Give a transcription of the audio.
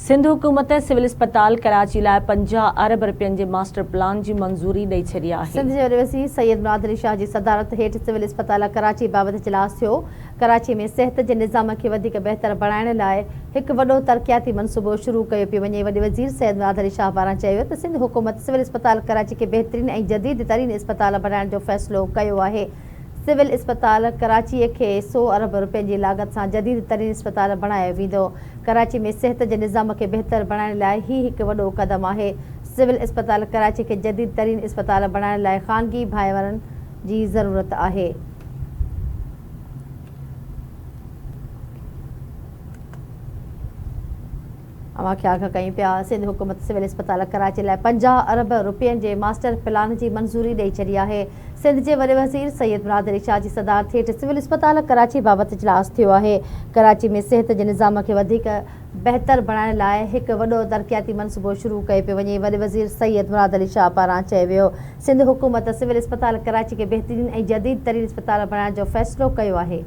سنڌ حڪومت سول اسپتال ڪراچي لاء 50 ارب رپين جي ماسٽر پلان جي منظوري ڏئي ڇڏي آهي. سنڌ جي وڏي وزير سيد مراد علي شاهه جي صدارت هيٺ سول اسپتال ڪراچي بابت اجلاس ٿيو. ڪراچي ۾ صحت جي نظام کي وڌيڪ بهتر بڻائڻ لاء هڪ وڏو ترقياتي منصوبو شروع ڪيو پيو وڃي. وڏي وزير سيد مراد علي شاهه پاران چيو ويو ته سنڌ حڪومت سول اسپتال ڪراچي کي بهترين ۽ جديد ترين اسپتال بڻائڻ جو فيصلو ڪيو آهي. سول اسپتال ڪراچي کي سئو ارب رپين جي لاڳت سان جديد ترين اسپتال بڻايو ويندو. ڪراچي ۾ صحت جي نظام کي بهتر بڻائڻ لاء هي هڪ وڏو قدم آهي. سول اسپتال ڪراچي کي جديد ترين اسپتال بڻائڻ لاء خانگي ڀائيوارن جي ضرورت آهي. اوهان کي آگاهه ڪيون پيا، سنڌ حڪومت سول اسپتال ڪراچي لاء 50 ارب رپين جي ماسٽر پلان جي منظوري ڏئي ڇڏي آهي. سنڌ جي وڏي وزير سيد مراد علي شاهه جي صدارت هيٺ سول اسپتال ڪراچي بابت اجلاس ٿيو آهي. ڪراچي ۾ صحت جي نظام کي وڌيڪ بهتر بڻائڻ لاء هڪ وڏو ترقياتي منصوبو شروع ڪيو پيو وڃي، وڏي وزير سيد مراد علي شاهه پاران چيو ويو سنڌ حڪومت سول اسپتال ڪراچي کي بهترين ۽ جديد ترين اسپتال بڻائڻ جو فيصلو ڪيو آهي.